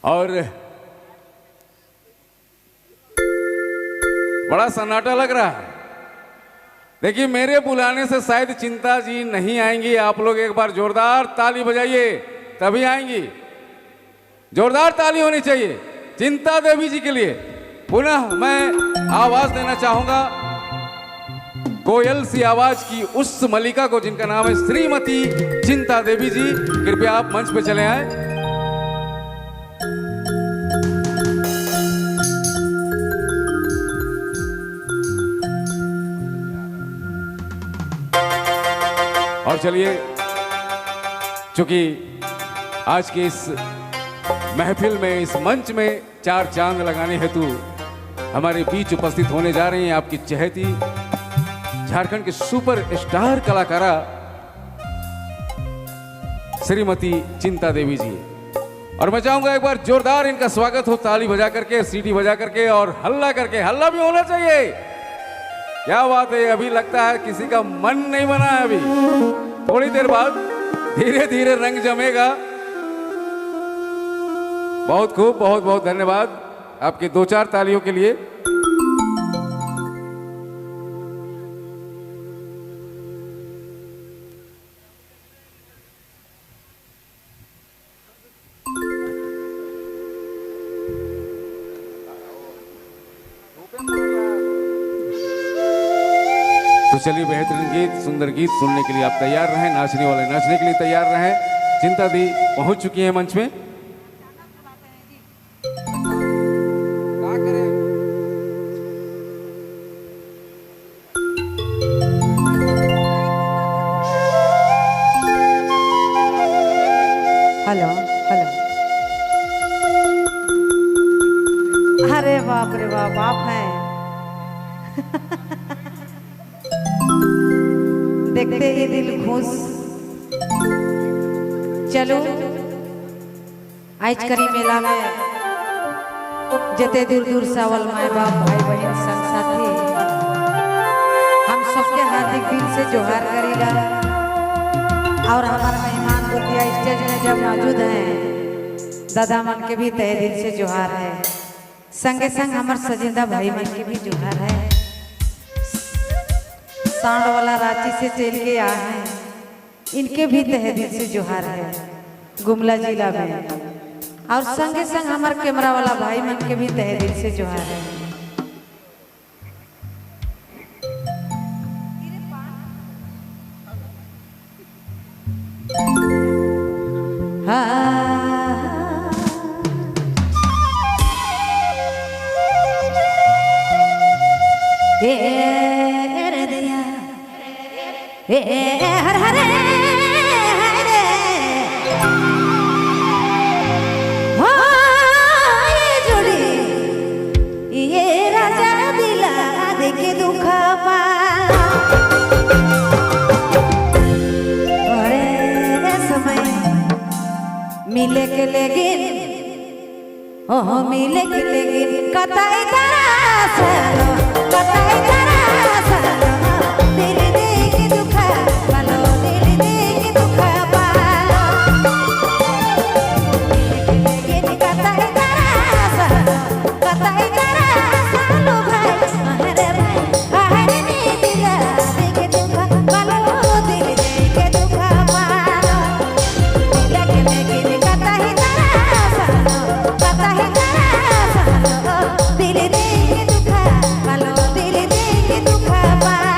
और बड़ा सन्नाटा लग रहा है। देखिए, मेरे बुलाने से शायद चिंता जी नहीं आएंगी। आप लोग एक बार जोरदार ताली बजाइए तभी आएंगी। जोरदार ताली होनी चाहिए चिंता देवी जी के लिए। पुनः मैं आवाज देना चाहूंगा कोयल सी आवाज की उस मलिका को जिनका नाम है श्रीमती चिंता देवी जी। कृपया आप मंच पे चले आए। और चलिए, चूंकि आज की इस महफिल में, इस मंच में चार चांद लगाने हेतु हमारे बीच उपस्थित होने जा रही हैं आपकी चहेती झारखंड के सुपर स्टार कलाकारा श्रीमती चिंता देवी जी। और मैं चाहूंगा एक बार जोरदार इनका स्वागत हो, ताली बजा करके, सीटी बजा करके और हल्ला करके। हल्ला भी होना चाहिए। क्या बात है, अभी लगता है किसी का मन नहीं बना है। अभी थोड़ी देर बाद धीरे धीरे रंग जमेगा। बहुत खूब, बहुत बहुत धन्यवाद आपके दो चार तालियों के लिए। तो चलिए, बेहतरीन गीत, सुंदर गीत सुनने के लिए आप तैयार रहें। नाचने वाले नाचने के लिए तैयार रहें। चिंता दी पहुंच चुकी है मंच में। हेलो हेलो, अरे बाप रे बाप, आप हैं। देखते ही दिल खुश। चलो आज करी मेला में जते दूर दूर सावल माए बाप भाई बहन संग साथी, हम सबके हार्दिक दिल से जोहार करेगा। और हमारे मेहमान गोतिया स्टेज में जब मौजूद हैं, दादा मन के भी तहे दिल से जोहार है। संगे संग हमारे सजिंदा भाई मन के भी जोहार है। सांड वाला रांची से चल के आए हैं, इनके भी तहे दिल से जोहार है गुमला जिला में। और संगे संग हमारे कैमरा वाला भाई मन के भी तहे दिल से जोहार है। हाँ, ए हर हरे हरे हो ये जोड़ी ये राजा दिला देखे दुख पा। अरे समय मिले के लेगिन, ओह मिले के लेगिन, कतई तरस कतई तरस दिल देख दुख पालो, दिल देख दुख पालो। लेकिन कतई तरस कतई तरस लो भाई, अरे भाई अरे नी दिल देख दुख पालो, दिल देख दुख पालो। लेकिन कतई तरस कतई तरस दिल देख दुख पालो, दिल देख दुख पालो।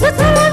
सोचला।